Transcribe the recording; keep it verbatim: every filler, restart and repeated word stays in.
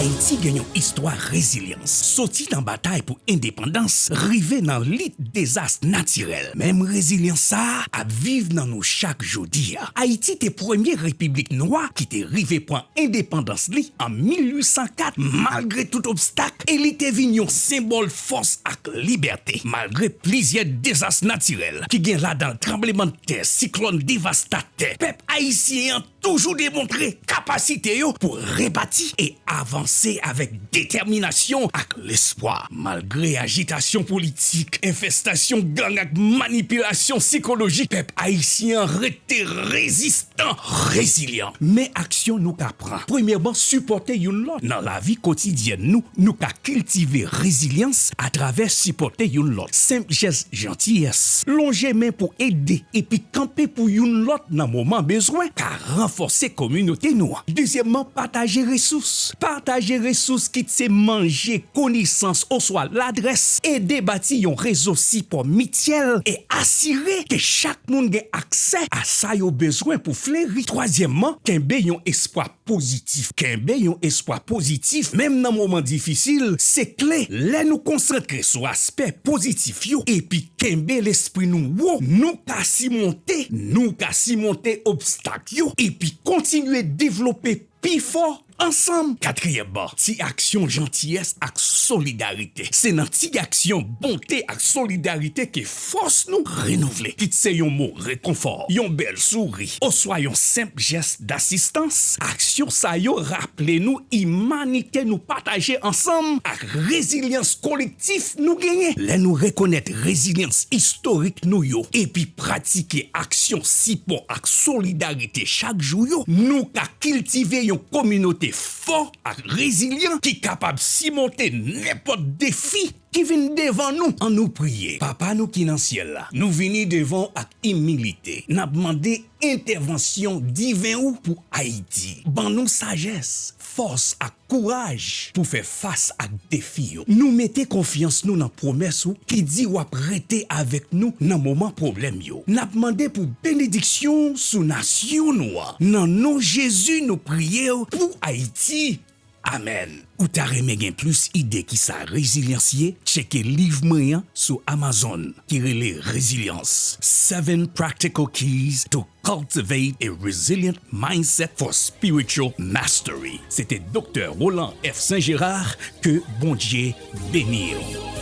Ayiti gen yon istwa rezilyans. Soti nan batay pou endepandans, rive nan lit dezas natirèl. Menm rezilyans sa a ap viv nan nou chak jodi a. Ayiti te premye repiblik nwa ki te rive pran endepandans li an mil uit san kat, malgre tout obstak, e li te vin yon senbòl fòs ak libète. Malgre plizyè dezas natirèl, ki gen ladan l tranblemanntè, siklòn devastatè, pèp ayisyen an toujou demontre kapasite yo pou rebati e avanse avèk detèminasyon ak lespwa. Malgre ajitasyon politik, enfestasyon gang ak manipilasyon sikolojik, pèp ayisyen an rete rezistan, rezilyan. Men aksyon nou ka pran. Premyèman, sipòte youn lòt. Nan lavi kotidyèn nou, nou ka kiltive rezilyans atravè sipòte youn lòt. Senp jès jantiyès, lonje men pou ede, epi kanpe pou youn lòt nan moman bezwen, ka ranfòse kominote nou an. Dezyèmman, pataje resous. Pataje resous, kit se manje, konesans, oswa ladrès. Ede bati yon rezo sipò mityèl e asire ke chak moun gen aksè a sa yo bezwen pou fleri. Twazyèmman, kenbe yon espwa pozitif. Kenbe yon espwa pozitif, menm nan moman difisil, se kle. Lè nou konsantre sou aspè pozitif yo epi kenbe lespri nou wo, nou ka simonte, nou ka simonte obstak yo epi kontinye devlope pi fò ansanm. Katriyèmman, ti aksyon jantiyès ak solidarite. Se nan ti aksyon bonte ak solidarite ke fòs nou renouvle. Kit se yon mo rekonfò, yon bèl souri, oswa yon senp jès dasistans, aksyon sa yo raple nou imanite nou pataje ansanm ak rezilyans kolektif nou genyen. Lè nou rekonèt rezilyans istorik nou yo epi pratike aksyon sipò ak solidarite chak jou yo, nou ka kiltive yon kominote fò ak rezilyan ki kapab simonte nenpòt defi ki vin devan nou. Ann nou priye. Papa nou ki nan syèl la, nou vini devan w ak imilite. N ap mande entèvansyon diven ou pou Ayiti. Ban nou sajès, fòs ak kouraj pou fè fas ak defi yo. Nou mete konfyans nou nan pwomès ou ki di w ap rete avèk nou nan moman pwoblèm yo. N ap mande pou benediksyon w sou nasyon nou an. Nan non Jezi, nou priye w pou Ayiti. Amèn. Ou ta renmen gen plis ide ki sa rezilyans ye? Tcheke liv mwen an sou Amazon ki rele Rezilyans, Seven Practical Keys to Cultivate a Resilient Mindset for Spiritual Mastery. Se te Doktè Roland F. Saint Gerard. Ke Bondye beni w.